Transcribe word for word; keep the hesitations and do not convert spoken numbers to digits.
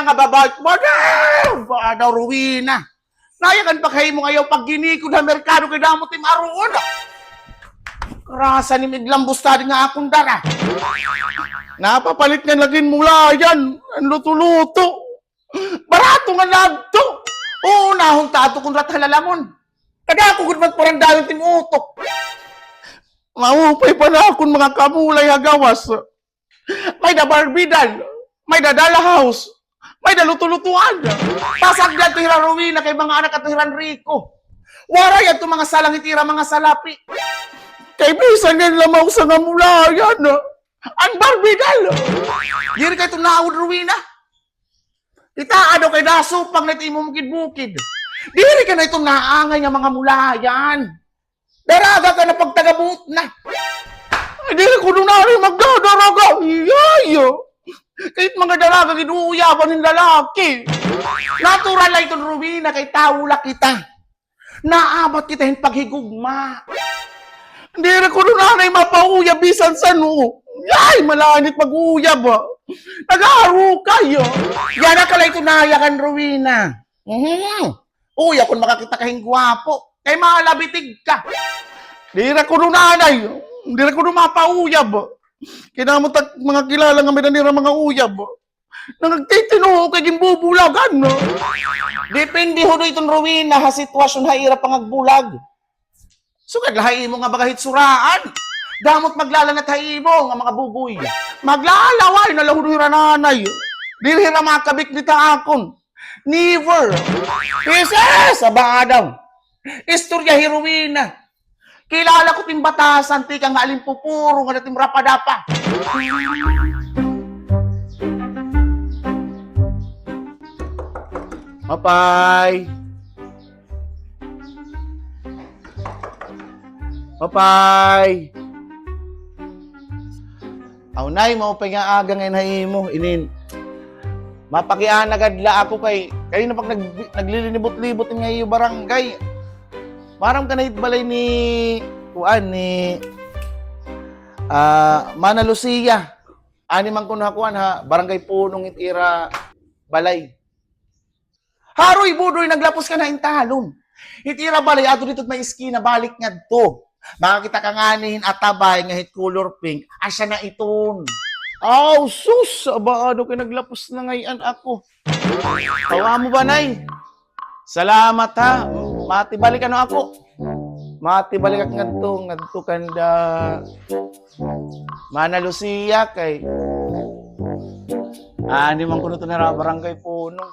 Kababait mo na! Ba daw, Rowena? Nayakan pa kay mo nga ayaw pagginikod ha merkado kay damo tim aruon. Karasa nim iglambos tadi nga akon dara. Napapalit nga lagin mulayan. An luto-luto. Barato nga nadto. Oo, nahon ta ato kun rat halalamon. Kadako gud man parandayon tim utok. Maupay pa na akon mga kamulay ha gawas. May da Barbie doll, may da doll house, may da luto-lutuan. Pasagdi adto hira Rowena kay mga anak adto hira Rico. Waray adto mga salang hit ira mga salapi. Kay bisan ngay-an la mausa nga mulayan, an Barbie doll. Diri kay ito naawod, Rowena. Kita daw kay dasupang na ito imo bukid-bukid. Diri ka na ito naangay nga mga mulayan. Daraga ka na pagtagabuot na. Ay, diri kuno nanay magdadaraga. Iyay. Kahit mga daraga, ginuuyaban hin lalaki. Natural la iton, Rowena, kay tawo la kita. Naabat kita hin paghigugma. Diri kuno nanay mapauyab bisan san-o. Ay, malanit mag-uyab, ah. Nag-aarukay, ah. Yana ka la ito nayakan, Rowena. Mhm. Uy, akon makakita ka hin gwapo. Kay malabitig ka. Dira kuno nanay. Dira kuno mapauyab. Kinamot ak mga kilala nga may danira mga uyab. Nagtitinuo kay ginbubulagan, no? Depende hudo iton Rowena ha sitwasyon ha ira pangagbulag. Sugad la ha imo nga baga hit suraan. Damo it maglalanat ha imo nga mga bugoy. Maglalaway na la hudo hira nanay. Diri hira makabiknit ha akon. Never. Jesus! Aba, Adam. Istorya hi Rowena. Kilala ko tim batasan, tikang nga alimpupuro nga dating rapadapa. Mapay. Mapay. Aw, Nay, maupay nga aga ngay-an ha imo. Inin, mapakiana gad la ako kay, kanina pa ak nag-, naglilinibot-libot nga iyo barangay. Maaram ka na hit balay ni, kuan, ni, ah, Mana Lucia. Ani man kuno ha kuan ha, barangay Punong it ira balay. Haroy, Budoy, naglapos ka na hin talon. Hit ira balay, adto didto may eskina, balik ngadto. Makakita ka ngani hin atabay nga hit color pink. Asya na iton. Aw, sus! Aba, ano kay naglapos na ngay-an ako. Tawa mo ba, Nay? Salamat, ha. Mati balik ano ako. Mati balik ak ngadto, ngadto kanda Mana Lucia kay ani man kuno to na barangay Punong.